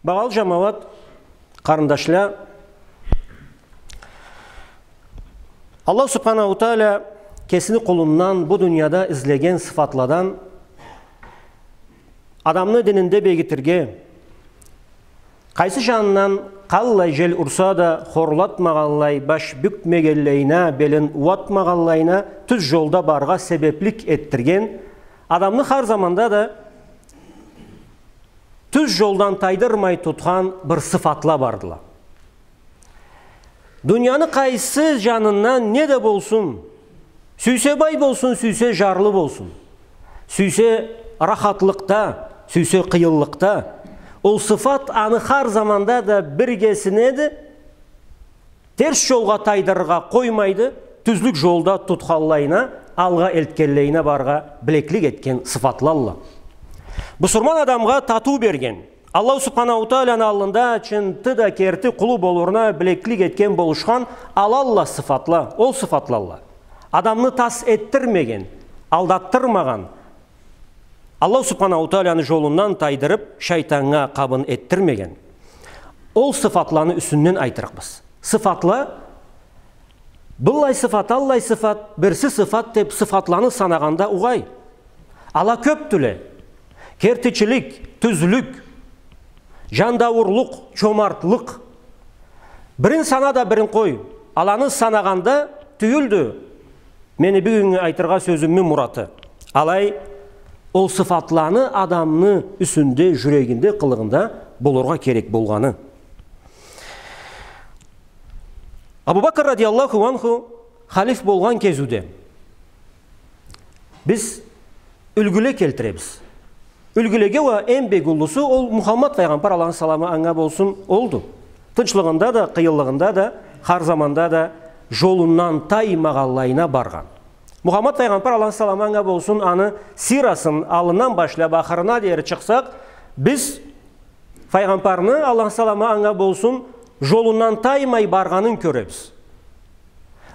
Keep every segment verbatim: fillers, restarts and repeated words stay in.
Багъалы джамауат, къарындашла, Аллаху Субханаху Тааля кесини къулундан бу дунияда излеген сыфатладан адамны дининде бегитирге, къайсы джанындан къаллай джел урса да, хорлатмагъанлай, баш бюкмегенлейине, белин уатмагъанлайына, тюз джолда барыргъа себеплик этдирген, адамны хар заманда да тюз джолдан тайдырмай тутхан бир сыфатла бардыла. Дунияны къайсы джанындан не да болсун, сюйсе бай болсун, сюйсе джарлы болсун, сюйсе рахатлыкъда, сюйсе къыйынлыкъда, ол сыфат аны хар заманда да биргесинеди. Терс джолгъа тайдырыргъа къоймайды, тюзлюк джолда тутханлайына, алгъа элтгенлейине барыргъа билеклик этген сыфатлалла. Бусурман адамгъа татыу берген, Аллаху Субханаху Тааляны аллында чынтты да керти къулу болургъа билеклик этген болушхан алалла сыфатла, ол сыфатлалла. Адамны тас этдирмеген, алдатдырмагъан, Аллаху Субханаху Тааляны джолундан тайдырып, шайтаннга къабын этдирмеген. Ол сыфатланы юсюнден айтырыкъбыз. Сыфатла, быллай сыфат, аллай сыфат, бирси сыфат деп сыфатланы санагъанда угъай. Ала кёпдюле. Кертичилик, тюзлюк, джандауурлукъ, чомартлыкъ. Бирин сана да бирин къой. Аланы санагъанда тюйюлдю мени бюгюннгю айтыргъа сёзюмю мураты. Алай, ол сыфатланы адамны юсюнде, джюрегинде, къылыгъында болургъа керек болгъаны. Абу Бакр радияллаху анху халиф болгъан кезиуде биз юлгюле келтиребиз. Юлгюлеге уа эм бек уллусу ол Мухаммад файгъамбар, Аллахны саламы анга болсун, олду. Тынчлыгъында да, къыйынлыгъында да, хар заманда да джолундан таймагъанлайына баргъан. Мухаммад файгъамбар, Аллахны саламы анга болсун, аны сирасын аллындан башлап ахырына дери чыкъсакъ, биз файгъамбарны, Аллахны саламы анга болсун, джолундан таймай баргъанын кёребиз.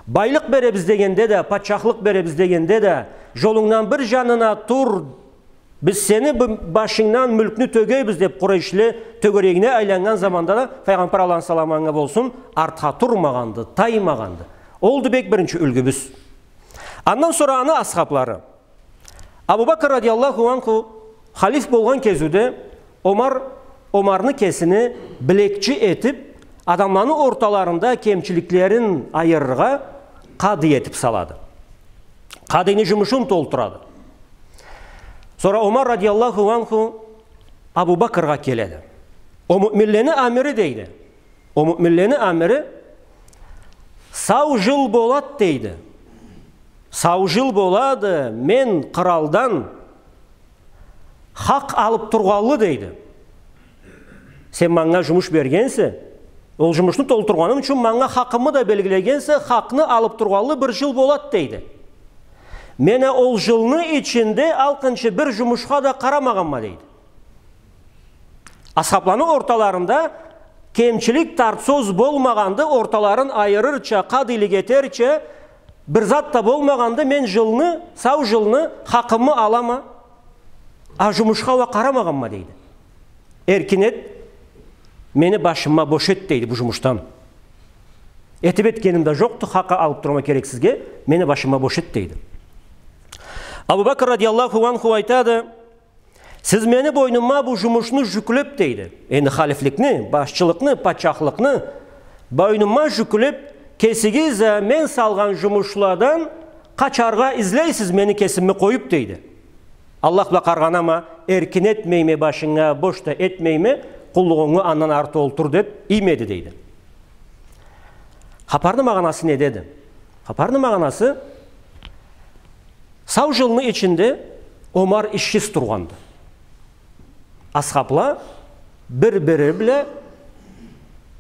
Байлыкъ беребиз дегенде да, патчахлыкъ беребиз дегенде да, джолунгдан бир джанына тур, биз сени б-, башынгдан мюлкню тёгебиз деп, къурайшле тёгерегине айланнган заманда да файгъамбар, Аллахны саламы анга болсун, артха турмагъанды, таймагъанды. Олду бек биринчи юлгюбюз. Андан сора аны асхаблары. Абу Бакр радияллаху анху халиф болгъан кезиуде Омар, Омарны кесини билекчи этип, адамланы орталарында кемчиликлерин айырыргъа къадый этип салады. Къадыйны джумушун толтурады. Сора Омар радияллаху анху Абу Бакргъа келеди. О муъминлени амири, дейди. О муъминлени амири, сау джыл болад, дейди. Сау джыл болады, мен къралдан хакъ алып тургъанлы, дейди. Сен манга джумуш бергенсе, ол джумушну толтургъаным ючюн манга хакъымы да белгилегенсе, хакъны алып тургъанлы бир джыл болад, дейди. Мен а ол джылны ичинде алкъынчы бир джумушха да къарамагъанма, дейди. Асхабланы орталарында кемчилик, тартсоз болмагъанды, орталарын айырырча, къадыйлыкъ этерча бир зат да болмагъанды, мен джылны, сау джылны хакъымы алама, а джумушха уа къарамагъанма, дейди. Эркин эт, мени башыма бош эт, дейди, бу джумушдан. Этип этгеним да джокъду, хакъ алып турма керексизге, мени башыма бош эт, дейди. Абу Бакр радияллаху анху айтады, Сиз мени бойнума бу джумушну джюклеп, дейди. Энди халифликни, башчылыкъны, патчахлыкъны бойнума джюклеп, кесигиз а мен салгъан джумушладан къачаргъа излейсиз, мени кесими къоюп, дейди. Аллах бла къаргъанама, эркин этмейме, башынга бош да этмейме, къуллугъунгу андан арты олтур деп иймеди, дейди. Хапарны магъанасы недеди? Хапарны магъанасы, сау джылны ичинде Омар ишсиз тургъанды. Асхабла бир-бири бла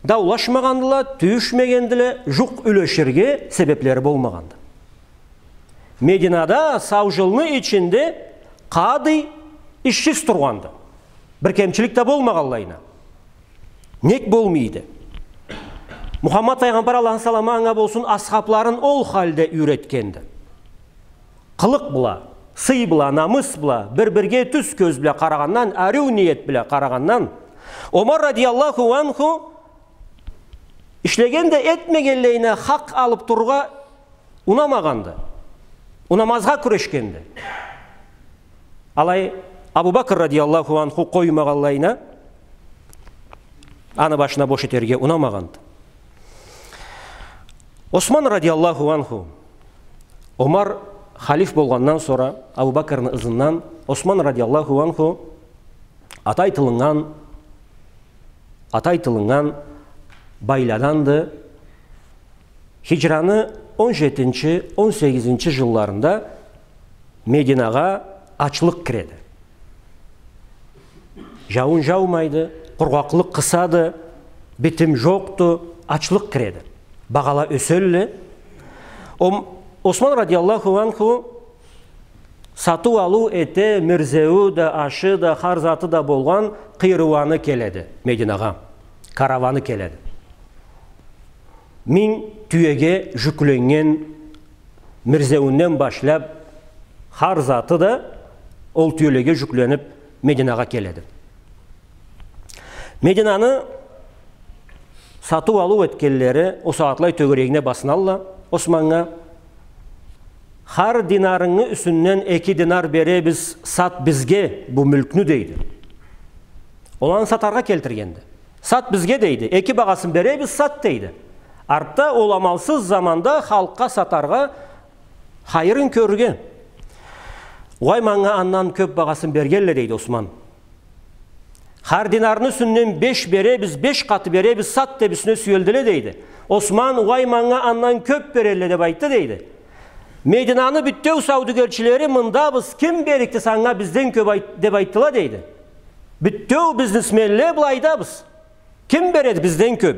даулашмагъандыла, тюйюшмегендиле, джукъ юлеширге себеплери болмагъанды. Мединада сау джылны ичинде къадый ишсиз тургъанды. Бир кемчилик да болмагъанлайына. Нек болмайды? Мухаммад файгъамбар, Аллахны саламы анга болсун, асхабларын ол халде юйретгенди. Къылыкъ бла, сый бла, намыс бла, бир-бирге тюз кёз бла къарагъандан, ариу ниет бла къарагъандан, Омар радияллаху анху ишлеген да, этмегенлейине хакъ алып турургъа унамагъанды. Унамазгъа кюрешгенди. Алай Абу Бакр радияллаху анху къоймагъанлайына, аны башына бош этерге унамагъанды. Осман радияллаху анху, Омар халиф болгъандан сора, Абу Бакрны ызындан, Осман радияллаху анху аты айтылыннган, аты айтылыннган байладанды. Хиджраны он жетинчи, он сегизинчи жылларында Мединагъа ачлыкъ киреди. Жауун жаумайды, къургъакълыкъ къысады, битим жокъду, ачлыкъ киреди. Багъала ёселле. Ом-, Осман радияллаху анху сатыу-алыу эте, мирзеую да, ашы да, хар заты да болгъан къыйырыуаны келеди Мединагъа. Караваны келеди. Минг тюеге жюкленнген, мирзеуюнден башлап, хар заты да ол тюелеге жюкленип, Мединагъа келеди. Мединаны сатыу-алыу этгенлери ол сагъатлай тёгерегине басыналла Османнга. «Хар динарынгы юсюнден эки динар беребиз, сат бизге бу мюлкню», — дейди. Ол аны сатаргъа келтиргенди. «Сат бизге», — дейди. «Эки багъасын беребиз, сат», — дейди. Артда ол амалсыз заманда халкъгъа сатаргъа, хайырын кёрюрге. «Угъай, манга андан кёп багъасын бергелле», — дейди Осман. «Хар динарны юсюнден беш беребиз, беш къаты беребиз, сат», — деп юсюне сюелдиле, дейди. Осман: «Угъай, манга андан кёп берелле», — деп айтды, дейди. Мединаны бютеу саудагерчилери: «Мындабыз, ким берикди санга бизден кёп айт-», — деп айтдыла, дейди. Бютеу бизнесменле былайдабыз. Ким береди бизден кёп?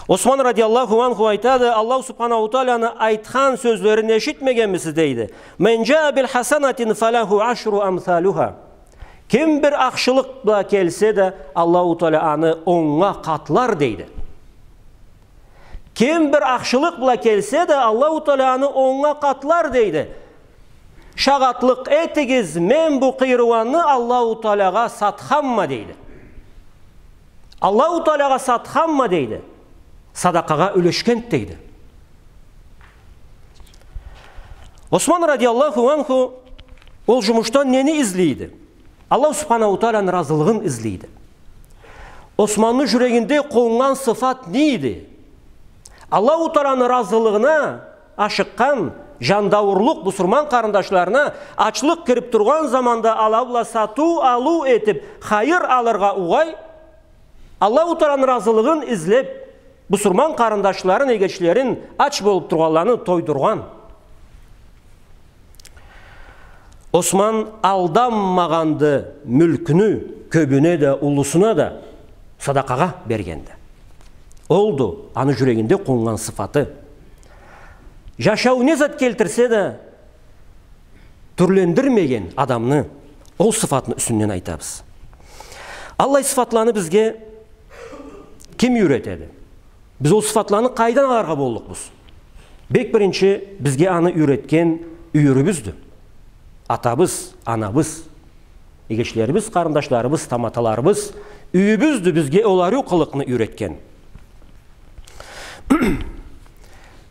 Осман радияллаху анху айтады: «Аллаху субханаху тааланы айтхан сёзлерин эшитмегенмисиз?» — дейди. «Мен жаа бил хасанатин фалаху ашру амсалюха». Ким бир ахшылыкъ бла келсе да, Аллаху Таала аны оннга къатлар, дейди. Ким бир ахшылыкъ бла келсе да, Аллаху Таала аны оннга къатлар, дейди. «Шагъатлыкъ этигиз, мен бу къыйырыуанны Аллаху Таалагъа сатханма», — дейди. «Аллаху Таалагъа сатханма», — дейди. «Садакъагъа юлешгенд», — дейди. Осман радияллаху анху ол жумушдан нени излейди? Аллаху субханаху тааланы разылыгъын излейди. Османны жюрегинде къоннган сыфат не эди? Аллаху тааланы разылыгъына ашыкъгъан, жандауурлукъ, бусурман къарындашларына ачлыкъ кирип тургъан заманда ала бла сатыу-алыу этип, хайыр алыргъа угъай, Аллаху тааланы разылыгъын излеп, бусурман къарындашларын, эгечлерин, ач болуп тургъанланы тойдургъан. Осман алданмагъанды, мюлкню кёбюне да, уллусуна да садакъагъа бергенди. Олду аны жюрегинде къоннган сыфаты. Жашау не зат келтирсе да, тюрлендирмеген адамны ол сыфатны юсюнден айтабыз. Аллай сыфатланы бизге ким юйретеди? Биз ол сыфатланы къайдан алыргъа боллукъбуз? Бек биринчи бизге аны юйретген юйюрюбюздю. Атабыз, анабыз, эгечлерибиз, къарындашларыбыз, таматаларыбыз, юйюбюздю бизге ол ариу къылыкъны юйретген.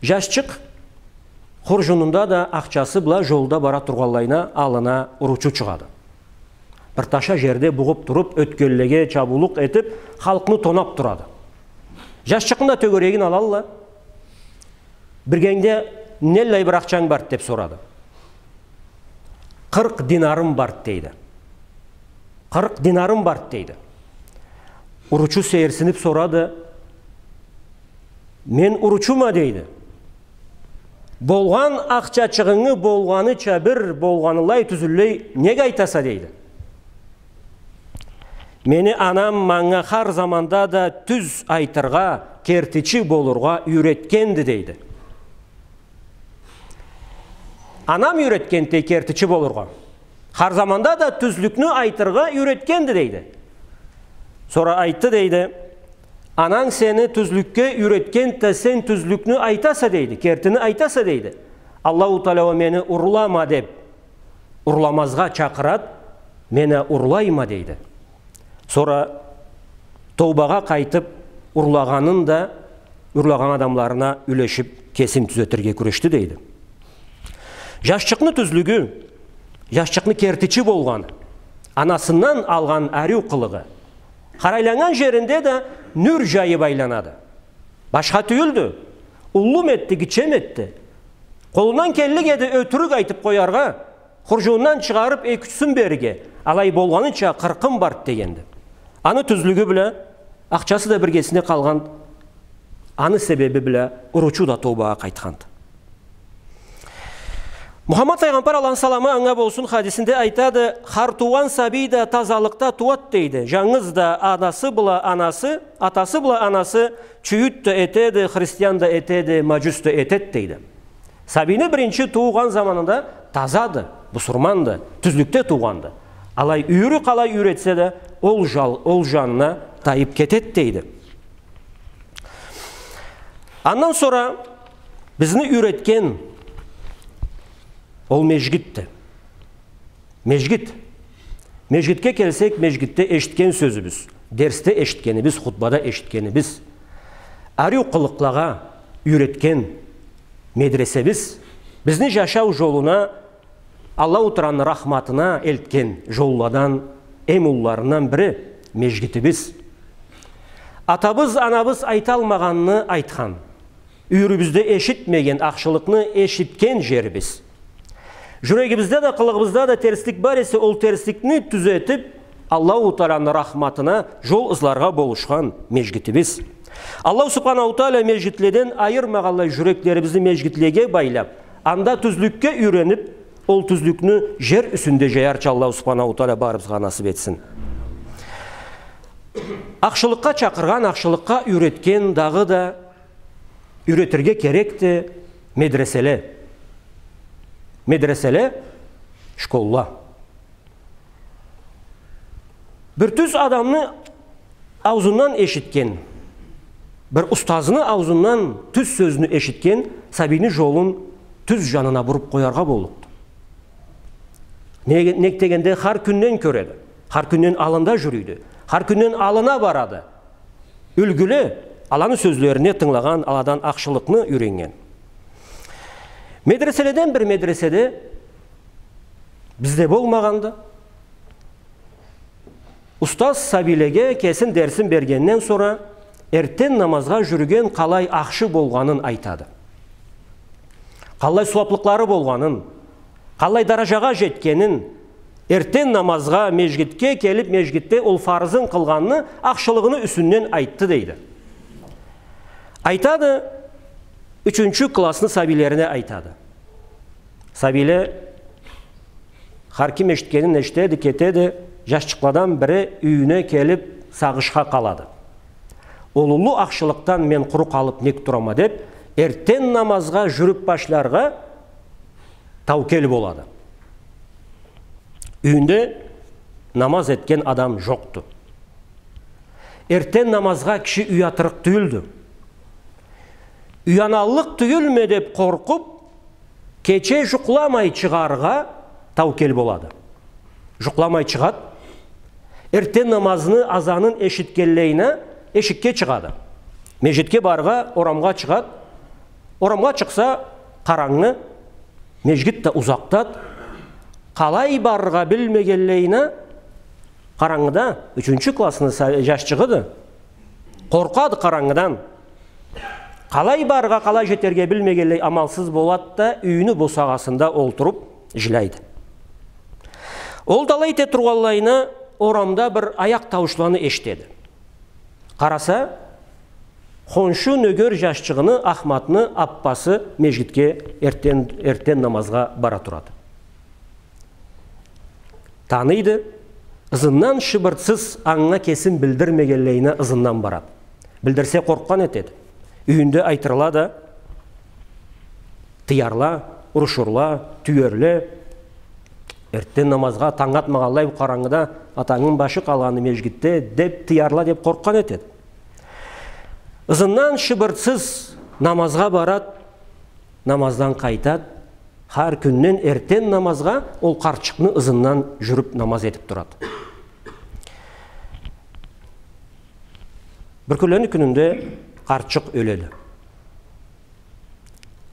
Жашчыкъ хуржунунда да ахчасы бла жолда бара тургъанлайына аллына уручу чыгъады. Бир таша жерде бугъуп туруп, ётгенлеге чабыулукъ этип, халкъны тонап турады. Жашчыкъны да тёгерегин алалла. Биргенде: «Неллай бир ахчанг барды?» — деп сорады. «Къыркъ динарым барды», — дейди. «Къыркъ динарым барды», — дейди. Уручу сейирсинип сорады. «Мен уручума», — дейди. «Болгъан ахчачыгъынгы болгъаныча бир, болгъанылай, тюзюллей нек айтаса?» — дейди. «Мени анам манга хар заманда да тюз айтыргъа, кертичи болургъа юйретгенди», — дейди. «Анам юйретгенди кертичи болургъа. Хар заманда да тюзлюкню айтыргъа юйретгенди», — дейди. Сора айтды, дейди: «Ананг сени тюзлюкге юйретгенди да, сен тюзлюкню айтаса, — дейди, — кертини айтаса, — дейди. — Аллаху Таала уа мени урлама деп, урламазгъа чакъырады, мен а урлайма», — дейди. Сора тоубагъа къайтып, урлагъанын да, урлагъан адамларына юлешип, кесин тюзетирге кюрешди, дейди. Жашчыкъны тюзлюгю, жашчыкъны кертичи болгъаны, анасындан алгъан ариу къылыгъы, къарайланнган жеринде да нюр жайып айланады. Башха тюйюлдю. Уллу ма этди, гитче ма этди. Къолундан келлик эди ётюрюк айтып къояргъа, хуржунундан чыгъарып эки-ючюсюн берирге, алай болгъаныча къыркъым барды дегенди. Аны тюзлюгю бла, ахчасы да биргесине къалгъан, аны себеби бла уруучу да тоубагъа къайтханды. Мухаммад файгъамбар, Аллахны саламы анга болсун, хадисинде айтады: «Хар туугъан сабий да тазалыкъда тууады», — дейди. Жангыз да анасы бла анасы, атасы бла анасы чюйют да этеди, христиан да этеди, мажус да этеди, дейди. Сабийни биринчи туугъан заманында тазады, бусурманды, тюзлюкде туугъанды. Алай юйюрю къалай юйретсе да, ол жал-, ол жанына тайып кетеди, дейди. Андан сора бизни юйретген ол межгитди. Межгит. Межгитге келсек, межгитде эшитген сёзюбюз, дерсде эшитгенибиз, хутбада эшитгенибиз, ариу къылыкълагъа юйретген медресебиз, бизни жашау жолуна, Аллаху Тааланы рахматына элтген жолладан эм уллуларындан бири межгитибиз. Атабыз, анабыз айталмагъанны айтхан, юйюрюбюзде эшитмеген ахшылыкъны эшитген жерибиз. Жюрегибизде да, къылыгъыбызда да терслик бар эсе, ол терсликни тюзетип, Аллаху Тааланы рахматына жол ызларгъа болушхан межгитибиз. Аллаху Субханаху Таала межгитледен айырмагъанлай жюреклерибизни межгитлеге байлап, анда тюзлюкге юйренип, ол тюзлюкню жер юсюнде жаярча Аллаху Субханаху Таала барыбызгъа насып этсин. Ахшылыкъгъа чакъыргъан, ахшылыкъгъа юйретген, дагъыда юйретирге керекди медреселе. Медреселе, школла. Бир тюз адамны аузундан эшитген, бир устазны аузундан тюз сёзню эшитген сабийни жолун тюз жанына буруп къояргъа боллукъду. Неге, нек дегенде, хар кюнден кёреди, хар кюнден аллында жюрюйдю, хар кюнден аллына барады. Юлгюле, аланы сёзлерине тынгылагъан, аладан ахшылыкъны юйреннген. Медреселеден бир медреседе бизде болмагъанды. Устаз сабийлеге кесин дерсин бергенден сора эртден намазгъа жюрюген къалай ахшы болгъанын айтады. Къалай сууаплыкълары болгъанын, къалай даражагъа жетгенин, эртден намазгъа, межгитге келип, межгитде ол фарызын къылгъанны ахшылыгъыны юсюнден айтды, дейди. Айтады, ючюнчю классны сабийлерине айтады. Сабийле хар ким эшитгенин эшитеди, кетеди, жашчыкъладан бири юйюне келип, сагъышха къалады. Ол уллу ахшылыкъдан мен къуру къалып нек турама деп, эртден намазгъа жюрюп башларгъа таукел болады. Юйюнде намаз этген адам жокъду. Эртден намазгъа киши уятырыкъ тюйюлдю. Уяналлыкъ тюйюлме деп къоркъуп, кече жукъламай чыгъаргъа таукел болады. Жукъламай чыгъады. Эртден намазны азанын эшитгенлейине эшикге чыгъады. Межгитге баргъа орамгъа чыгъады. Орамгъа чыкъса, къарангы, межгит да узакъдады. Къалай барыргъа билмегенлейине, къарангыда, ючюнчю классны са-, жашчыгъыды. Къоркъады къарангыдан. Къалай барыргъа, къалай жетерге билмегенлей, амалсыз болады да, юйню босагъасында олтуруп жиляйды. Ол да алай эте тургъанлайына, орамда бир аякъ тауушланы эшитеди. Къараса, хоншу нёгер жашчыгъыны Ахматны аппасы межгитге эртден, эртден намазгъа бара турады. Таныйды, ызындан шыбыртсыз, анга кесин билдирмегенлейине ызындан барады. Билдирсе, къоркъгъан этеди. Юйюнде айтырла да, тыярла, урушурла, тюерле. Эртден намазгъа танг атмагъанлай бу къарангыда атангы башы къалгъанды межгитде деп тыярла деп къоркъгъан этеди. Ызындан шыбыртсыз намазгъа барады, намаздан къайтады. Хар кюнден эртден намазгъа ол къарчыкъны ызындан жюрюп намаз этип турады. Бир кюнлени кюнюнде къартчыкъ ёледи.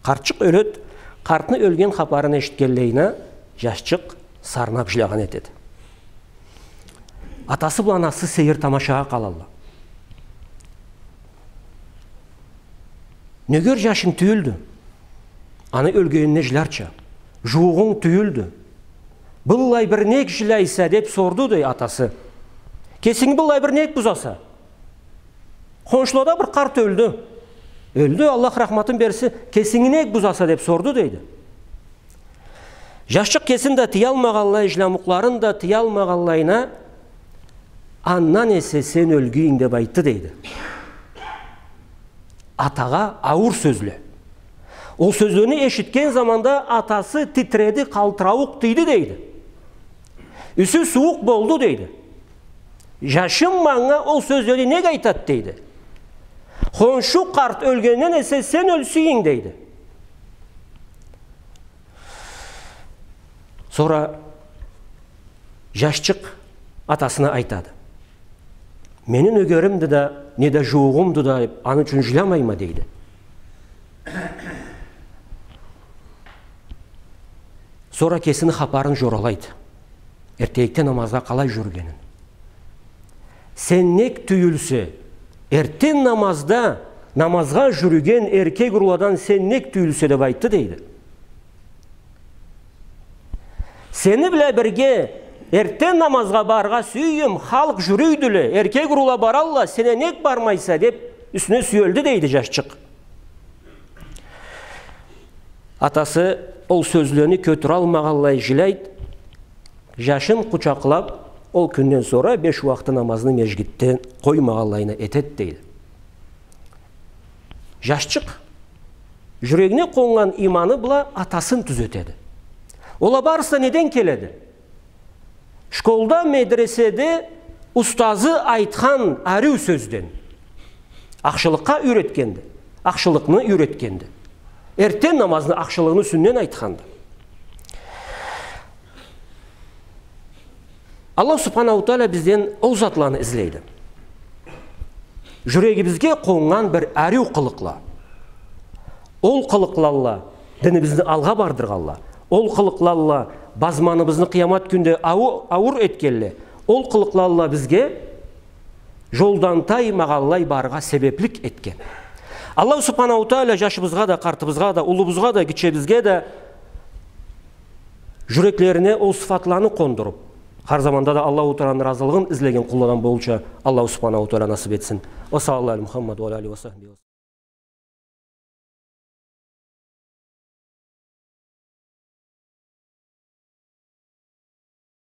Къартчыкъ ёледи, къартны ёлген хапарын эшитгенлейине, жашчыкъ сарнап жилягъан этеди. Атасы бла анасы сейир-тамашагъа къалалла. Нёгер жашынг тюйюлдю. Аны ёлгенине жилярча. Жууугъунг тюйюлдю. Быллай бир нек жиляйса, деп сорду, дей, атасы. Кесинги быллай бир нек бузаса? Хоншулада бир къарт ёлдю. Ёлдю, Аллах рахматын берсин, кесинги нек бузаса, деп сорду, дейди. Жашчыкъ кесин да тыялмагъанлай, жилямукъларын да тыялмагъанлайына, андан эсе сен ёлгюйюнг, деп айтды, дейди. Атагъа ауур сёзле. Ол сёзлени эшитген заманда атасы титиреди, къалтырауукъ тийди, дейди. Юсю сууукъ болду, дейди. Жашым манга ол сёзлени нек айтады, дейди. Хоншу къарт ёлгенден эсе сен ёлсюйюнг, дейди. Сора жашчыкъ атасына айтады. Мени нёгеримди да, неда жууугъумду да, аны ючюн жилямайма, дейди. Сора кесини хапарын жоралайды. Эртденликде намазгъа къалай жюрюгенин. Сеннек тюйюлсе, эртден намазда, намазгъа жюрюген эркек уруладан сеннек тюйюлсе, деп айтды, дейди. Сени бла бирге эртден намазгъа барыргъа сюйюм, халкъ жюрюйдюле, эркек урула баралла, сен а нек бармайса, деп юсюне сюелди, дейди жашчыкъ. Атасы ол сёзлени кётюралмагъанлай жиляйд, жашын къучакълап, ол кюнден сора беш уакъты намазны межгитде къоймагъанлайына этед, дейди. Жашчыкъ жюрегине къоннган иманы бла атасын тюзетеди. Ол а барысы да неден келеди? Школда, медреседе устазы айтхан ариу сёзден. Ахшылыкъгъа юйретгенди. Ахшылыкъны юйретгенди. Эртден намазны ахшылыгъыны юсюнден айтханды. Аллах Субханаху Тааля бизден ол затланы излейди. Жюрегибизге къоннган бир ариу къылыкъла. Ол къылыкълалла динибизни алгъа бардыргъалла. Ол къылыкълалла базманыбызны къыямат кюнде ауу-, ауур этгелле. Ол къылыкълалла бизге жолдан таймагъанлай барыргъа себеплик этген. Аллах Субханаху Тааля жашыбызгъа да, къартыбызгъа да, уллубузгъа да, гитчебизге да жюреклерине ол сыфатланы къондуруп, хар заманда да Аллаху Тааланы разылыгъын излеген къулладан болурча Аллаху Субханаху Тааля насып этсин. Ва саллаллаху аля Мухаммад ва аля алихи ва сахбихи.